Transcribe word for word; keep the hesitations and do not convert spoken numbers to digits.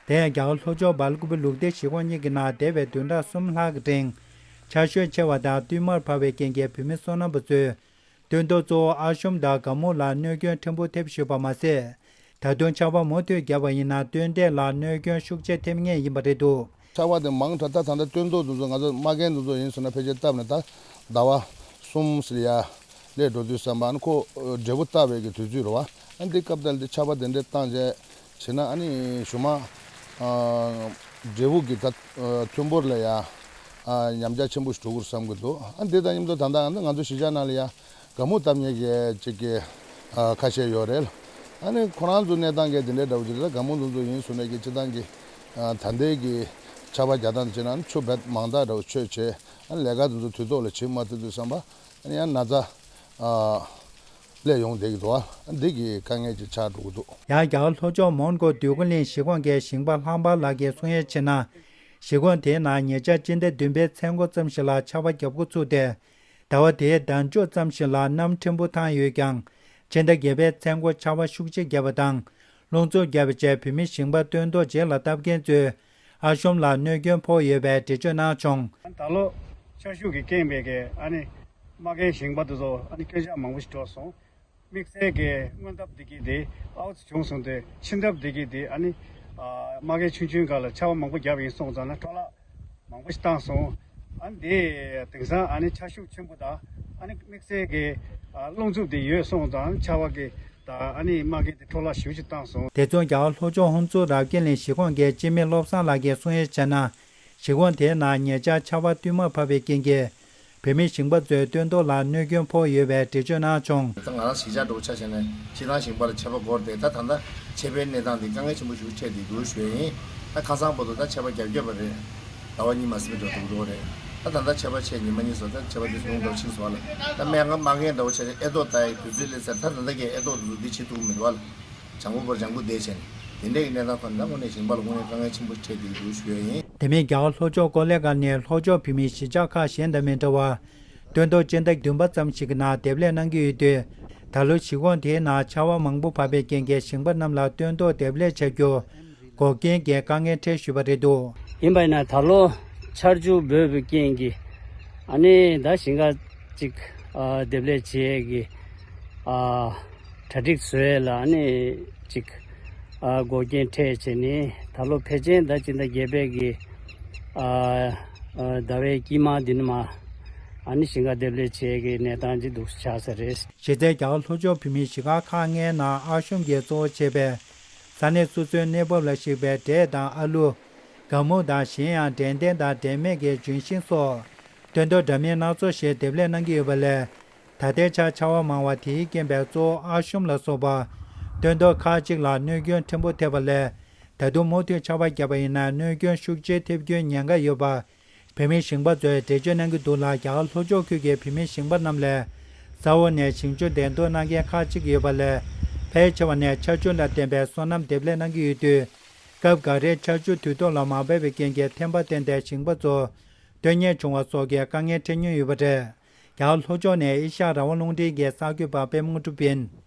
དེ་ཡང་རྒྱ་གར་ལྷོ་ཕྱོགས་སྦེལ་ཀོབ་ལུག་སྡེ་གཞིས་ཁོངས་གཉིས་ཀྱི་ནང་འདས་པའི་བདུན་ཕྲག་གསུམ་ལྷག་གི་རིང་ཆར་ཞོད་ཆེ་བ་དང་བསྟུད་མར་འབབ་པའི་རྐྱེན་གྱིས་བོད་མི་སོ་ནམ་པ་ཚོས་སྟོན་ཐོག་གཙོ་བོ་ཨ་གཤོམ་དང་དགའ་མོ་ལ་གནོད་སྐྱོན་ཕྲན་བུ་ཐེབས་བཞིན་པ་མ་ཟད། ད་དུང་ཆར་པ་མུ་མཐུད་བརྒྱབ་པ་ཡིན་ན་སྟོན་འབྲས་ལ་གནོད་སྐྱོན་ཤུགས་ཆེ་ཐེབས་ངེས་ཡིན་པ་རེད་འདུག། ཆར་པ་དེ་མང་དྲགས། ད་ད་ལྟ་སྟོན་ཐོག་དེ་ཚོ་ང་ཚོ་མ་རྒན་དེ་ཚོ་ཡིན་ཟེར་ན་ཕལ་ཆེར་བཏབ་ནས་ད་ཟླ་བ་གསུམ་ཟེར་ཡ་སླེབས་འགྲོ་དུས་ཙམ་པ་ཨ་ནི་ཁོ་འབྲས་བུ་བཏབ་པའི་གི་དུས་ཚོད་རེད་བ། ཨ་འདི་སྐབས་དེར་འདི་ཆར་པ་དེ་འདྲས་བཏང་བྱས་བྱས་ན་ཨ་ནི་གཞུག་མ་འབྲས་བུ་གི་ད་ཐོན་འབོར་ལ་ཡ་ཉམས་ཆག་ཆེན་པོ་ཞིག་འགྲོ་གི་རེད་བསམ་གི་འདུག། ཨ་འདི་དང་མཉམ་དུ་ད་ལྟ་ང་ཚོ་གཞིས་ཆགས་ནང་ལ་ཡ། དགའ་མོ་བཏབ་མཁན་གྱི་ཅིག་གི་ཨ་ཁ་ཤས་ཡོད་རེད། ཨ་ནི་ཁོ་རང་ཚོ་གནས་སྟངས་གི་དེ་འདྲའི་འདྲ་བོ་ཅིག་རེད། དགའ་མོ་དེ་ཚོ་ཡིན་ཟེར་ནས་ཀྱི་སྤྱི་བཏང་གི་ཨ་ད་ལྟའི་གི་ཆར་པ་རྒྱག་སྟངས་དེ་བྱས་ན་ཨ་ནི་ཆུ་བེད་མང་དག་འདྲ་བོ་ཆོད་བྱས་ཨ་ནི་ལས་ཀ་དེ་ཚོ་དུས་ཐོག་ལ་བྱེད་མ་ཐུབ་དུས་ཙམ་པ་ཨ་ནི་ཡང་ན་ཚ་ཨ་སླེབས་ཡོང་བསྡད་ཀྱི་འདུག། ཨ་འདི་གི་དཀའ་ངལ་ཅིག་ཆགས་འགྲོ་གི་འདུག། ཡང་རྒྱ་གར་ལྷོ་ཕྱོགས་མོན་གྷོ་འདོད་རྒུ་གླིང་གཞིས་ཁོངས་ཀྱི་ཞིང་པ་ལྷག་པ་ལགས་ཀྱིས་གསུང་ཡས་བྱས་ན། གཞིས་ཁོངས་དེའི་ནང་ཉེ་ཆར་སྤྱི་ཟླ་བདུན་པའི་མཚན་འགོ་ཙམ་ཞིག་ལ་ཆར་པ་བརྒྱབ་འགོ་ཚུགས་ཏེ། ཟླ་བ་དེའི་ཟླ་མཇུག་ཙམ་ཞིག་ལ་གནམ་ཕྲན་བུ་བཏང་ཡོད་ཀྱང་། ཕྱི་ཟླ་བརྒྱད་པའི་མཚན་འགོ་ཆར་པ་ཤུགས་ཆེ་བརྒྱབ་པ་དང་། རླུང་འཚུབ་བརྒྱབ་པ་བཅས་བོད་མི་ཞིང་པ་སྟོན་ཐོག་རྗེས་ལ་བཏབ་མཁན་ཚོས་ཨ་གཤོམ་ལ་གནོད་སྐྱོན་ཕོག་ཡོད་པའི་འགྲེལ་བརྗོད་གནང་བྱུང་། ད་ལོ་ཆར་ཤུགས་ཀྱིས་རྐྱེན་པས་ཀྱི་ཨ་ནི་རྨ་རྒན་ཞིང་པ་དེ་ཚོ་ཨ་ནི་སྐྱོན་ཆག་མང་པོ་ཞིག་འགྲོ་སོང་། དམིགས་བསལ་གྱི་སྔོན་འདབས་བདེ་སྐྱིད་དེ་ཨའུ་ཚོ་བྱུང་སོང་སྟེ་ཕྱི་འདབས་བདེ་སྐྱིད་དེ་ཨ་ནི་རྨ་རྒན་ཆུང་ཆུང་སྒང་ལ་ཆར་པ་མང་པོ་བརྒྱབ་ཡིན་སོང་ཙང་ན་འཕྲོ་བརླག་མང་པོ་ཞིག་བཏང་སོང་། ཨ་ནི་དེ་དེང་སང་ཨ་ནི་ཆར་ཤུགས་ཆེན་པོ་དང་ཨ་ནི་དམིགས་བསལ་གྱི་རླུང་འཚུབ་དེ་ཡོད་སོང་ཙང་ཆར་པ་གི་དང་ཨ་ནི་རྨ་རྒན་དེ་འཕྲོ་བརླག་ཞེ་པོ་ཅིག་བཏང་སོང་། དེ་མཚུངས་རྒྱ་གར་ལྷོ་ཕྱོགས་ཧུན་སུར་རབ་རྒྱས་གླིང་གཞིས་ཁོངས་ཀྱི་སྤྱི་མི་བློ་བཟང་ལགས་ཀྱིས་གསུང་ཡས་བྱས་ན། གཞིས་ཁོངས་དེའི་ནང་ཉེ་ཆར་ཆར་པ་བསྟུད་མར་བབས་པའི་རྐྱེན་གྱིས། བོད་མི་ཞིང་པ་ཚོའི་སྟོན་ཐོག་ལ་གནོད་སྐྱོན་ཕོག་ཡོད་པའི་འགྲེལ་བརྗོད་གནང་བྱུང་། ད་ང་རང་གཞིས་ཆགས་འདྲ་བོ་ཆ་བཞག་ན་སྤྱིར་བཏང་ཞིང་པ་ལ་ཆར་པ་འགོར་ཏེ་ད་ད་ལྟ་ཆར་པའི་གནས་སྟངས་འདི་དཀའ་ངལ་ཆེན་པོ་ཞིག་འཕྲད་བསྡད་འདུག་ཞུ་ཡས་ཡིན། ད་ཁ་སང་བར་དུ་ད་ཆར་པ་རྒྱབ་རྒྱབ་པ་རེད། ཟླ་བ་གཉིས་མ་ཟིན་པའི་འགྲོ་འདུག་འགྲོ་རེད། ད་ད་ལྟ་ཆར་པ་ཆད་ཉི་མ་གཉིས་སོང་། ད་ཆར་པ་འདི་ཟུང་འདྲ་བོ་ཕྱིན་སོང་བ་ལ། ད་སྨན་ཁང་མ་རྒན་འདྲ་བོ་ཆ་བཞག་ཨེ་ཏོག་ད་ཡི་དུས་ཚོད་སླེབས་ཚར། ད་ད་ལྟ་གས་ཨེ་ཏོག་འདི་ཚོ་འདི་བྱེད་ཐུབ་ཀྱི་མི་འདུག་བ་ལ། ལྗང་ཁུ་བར་ལྗང་ཁུ་བསྡད་བྱས་ནས་དེ་འདྲས་ཀྱི་གནས་སྟངས་ཐོག་ནས་ད་དངོས་གནས་ཞིང་པ་ལ་དངོས་གནས་དཀའ་ངལ་ཆེན་པོ་འཕྲད་བསྡད་འདུག་ཞུ་ཡས་ཡིན། དེ་མིན་རྒྱ་གར་ལྷོ་ཕྱོགས་ཀོ་ལེ་གྷལ་ནས་ལྷོ་ཕྱོགས་བོད་མིའི་གཞིས་ཆགས་ཁག་གཞན་དང་མི་འདྲ་བར། སྟོན་ཐོག་སྤྱི་ཟླ་བདུན་པ་ཙམ་ཞིག་གི་ནང་འདེབས་ལས་གནང་གི་ཡོད་དུས། ད་ལོ་གཞིས་ཁོངས་དེའི་ནང་ཆར་པ་མང་པོ་བབས་པའི་རྐྱེན་གྱིས་ཞིང་པ་རྣམས་ལ་སྟོན་ཐོག་འདེབས་ལས་བྱ་རྒྱུར་འགོག་རྐྱེན་གྱི་དཀའ་ངལ་འཕྲད་བཞིན་པ་རེད་འདུག། ཡིན་པ་ཡིན་ན་ད་ལོ་ཆར་ཆུ་འབོད་པའི་རྐྱེན་གྱིས་ཨ་ནི་ད་ཞིང་ཁ་ཅིག་ཨ་འདེབས་ལས་བྱེད་ཀྱི་ཨ་གྲ་སྒྲིག་བཟོ་ཡས་ལ་ཨ་ནི་ཅིག་ཨ་འགོག་རྐྱེན་འཕྲད་བྱས་ནས་ད་ལོ་ཕལ་ཆེར་ཟླ་སྤྱི་ཟླ་བརྒྱད་པའི་གི་ཨ་ཨ་ཟླ་བའི་དཀྱིལ་མ་འདི་ནས་མ་ཨ་ནི་ཞིང་ཁ་འདེབས་ལས་བྱེད་ཀྱི་གནས་སྟངས་ཅིག་འདུག་ཆགས་ས་རེད། གཞི་རྩའི་རྒྱ་གར་ལྷོ་ཕྱོགས་བོད་མིའི་གཞིས་ཁག་ཁག་ལྔའི་ནང་ཨ་གཤོམ་གྱིས་གཙོ་བོ་བྱས་པའི་ས་གནས་སོ་སོའི་གནས་བབ་ལ་གཞིགས་པའི་འབྲས་དང་ཨ་ལུ། སྒ་སྨུག་དང་གཞན་ཡང་འབྲས་ལྡན་དང་འབྲས་མེད་ཀྱི་ལྗོན་ཤིང་སོགས་སྟོན་ཐོག་འདྲ་མིན་སྣ་ཚོགས་ཤིག་འདེབས་ལས་གནང་གི་ཡོད་པ་ལས། ད་ལྟའི་ཆར་ཆར་པ་མང་བ་དེའི་རྐྱེན་པས་གཙོ་བོ་ཨ་གཤོམ་ལ་སོགས་པ་སྟོན་ཐོག་ཁག་ཅིག་ལ་གནོད་སྐྱོན་ཕྲན་བུ་ཐེབས་པ་ལས། ད་དུང་མུ་མཐུད་ཆར་པ་བརྒྱབ་པ་ཡིན་ན་གནོད་སྐྱོན་ཤུགས་ཆེ་ཐེབས་རྒྱུའི་ཉེན་ཁ་ཡོད་པ། བོད་མིའི་ཞིང་པ་ཚོས་འགྲེལ་བརྗོད་གནང་གི་འདུག་ལ། རྒྱ་གར་ལྷོ་ཕྱོགས་ཁུལ་གྱི་བོད་མིའི་ཞིང་པ་རྣམས་ལས་ས་འོག་ནས་ཞིང་ཆུ་འདེད་གཏོང་གནང་མཁན་ཁག་ཅིག་ཡོད་པ་ལས། ཕལ་ཆེ་བ་ནས་ཆར་ཆུ་ལ་བརྟེན་པའི་སོ་ནམ་འདེབས་ལས་གནང་གི་ཡོད་དུས། སྐབས་འགའ་རེ་ཆར་ཆུ་དུས་ཐོག་ལ་མ་བབས་པའི་རྐྱེན་གྱིས་ཐན་པ་བསྟན་ཏེ་ཞིང་པ་ཚོ་སྡོད་གཉེར་བྱུང་བ་སོགས་ཀྱི་དཀའ་ངལ་འཕྲད་མྱོང་ཡོད་པ་རེད། རྒྱ་གར་ལྷོ་ཕྱོགས་ནས་ཨེ་ཤ་ཡ་རང་དབང་རླུང་འཕྲིན་གྱི་གསར་འགོད་པ་པད་མ་དངོས་གྲུབ་ཡིན།